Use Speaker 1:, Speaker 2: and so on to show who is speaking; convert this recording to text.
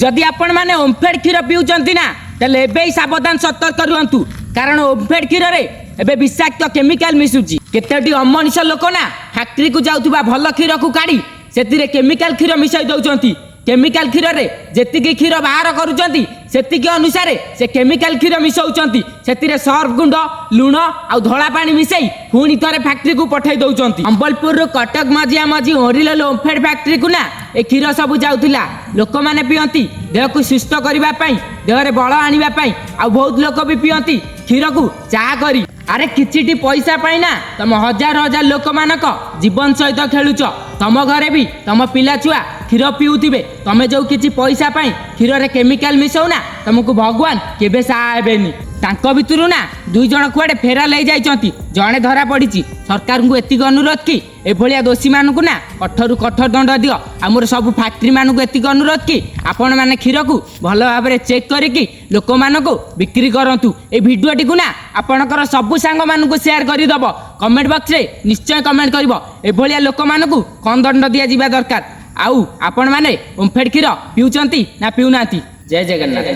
Speaker 1: ଯଦି ଆପଣମାନେ ଓମଫେଡ୍ କ୍ଷୀର ପିଉଛନ୍ତି ନା, ତାହେଲେ ଏବେ ହିଁ ସାବଧାନ, ସତର୍କ ରୁହନ୍ତୁ। କାରଣ ଓମଫେଡ୍ କ୍ଷୀରରେ ଏବେ ବିଷାକ୍ତ କେମିକାଲ ମିଶୁଛି। କେତୋଟି ଅମଣିଷ ଲୋକ ନା ଫ୍ୟାକ୍ଟ୍ରିକୁ ଯାଉଥିବା ଭଲ କ୍ଷୀରକୁ କାଢି ସେଥିରେ କେମିକାଲ କ୍ଷୀର ମିଶାଇ ଦଉଛନ୍ତି। କେମିକାଲ କ୍ଷୀରରେ ଯେତିକି କ୍ଷୀର ବାହାର କରୁଛନ୍ତି, ସେତିକି ଅନୁସାରେ ସେ କେମିକାଲ କ୍ଷୀର ମିଶାଉଛନ୍ତି। ସେଥିରେ ସର୍ଫ ଗୁଣ୍ଡ, ଲୁଣ ଆଉ ଧଳା ପାଣି ମିଶାଇ ପୁଣି ଥରେ ଫ୍ୟାକ୍ଟ୍ରିକୁ ପଠାଇ ଦଉଛନ୍ତି। ସମ୍ବଲପୁରରୁ କଟକ ମଝିଆ ମଝି ଓରିଲୋଲ ଓମଫେଡ୍ ଫ୍ୟାକ୍ଟ୍ରିକୁ ନା ଏ କ୍ଷୀର ସବୁ ଯାଉଥିଲା। ଲୋକମାନେ ପିଅନ୍ତି ଦେହକୁ ସୁସ୍ଥ କରିବା ପାଇଁ, ଦେହରେ ବଳ ଆଣିବା ପାଇଁ। ଆଉ ବହୁତ ଲୋକ ବି ପିଅନ୍ତି କ୍ଷୀରକୁ ଚା କରି। ଆରେ, କିଛିଟି ପଇସା ପାଇଁ ନା ତମ ହଜାର ହଜାର ଲୋକମାନଙ୍କ ଜୀବନ ସହିତ ଖେଳୁଛ। ତମ ଘରେ ବି ତମ ପିଲା ଛୁଆ କ୍ଷୀର ପିଉଥିବେ। ତମେ ଯୋଉ କିଛି ପଇସା ପାଇଁ କ୍ଷୀରରେ କେମିକାଲ ମିଶଉନା, ତମକୁ ଭଗବାନ କେବେ ସାହା ହେବେନି। ତାଙ୍କ ଭିତରୁ ନା ଦୁଇ ଜଣ କୁଆଡ଼େ ଫେରାଲ ହେଇଯାଇଛନ୍ତି, ଜଣେ ଧରା ପଡ଼ିଛି। ସରକାରଙ୍କୁ ଏତିକି ଅନୁରୋଧ କି ଏଭଳିଆ ଦୋଷୀମାନଙ୍କୁ ନା କଠୋରରୁ କଠୋର ଦଣ୍ଡ ଦିଅ। ଆମର ସବୁ ଫ୍ୟାକ୍ଟ୍ରି ମାନଙ୍କୁ ଏତିକି ଅନୁରୋଧ କି ଆପଣମାନେ କ୍ଷୀରକୁ ଭଲ ଭାବରେ ଚେକ୍ କରିକି ଲୋକମାନଙ୍କୁ ବିକ୍ରି କରନ୍ତୁ। ଏଇ ଭିଡ଼ିଓଟିକୁ ନା ଆପଣଙ୍କର ସବୁ ସାଙ୍ଗମାନଙ୍କୁ ସେୟାର କରିଦେବ। କମେଣ୍ଟ ବକ୍ସରେ ନିଶ୍ଚୟ କମେଣ୍ଟ କରିବ, ଏଭଳିଆ ଲୋକମାନଙ୍କୁ କ'ଣ ଦଣ୍ଡ ଦିଆଯିବା ଦରକାର। ଆଉ ଆପଣମାନେ ଓମଫେଡ୍ କ୍ଷୀର ପିଉଛନ୍ତି ନା ପିଉନାହାନ୍ତି? ଜୟ ଜଗନ୍ନାଥ।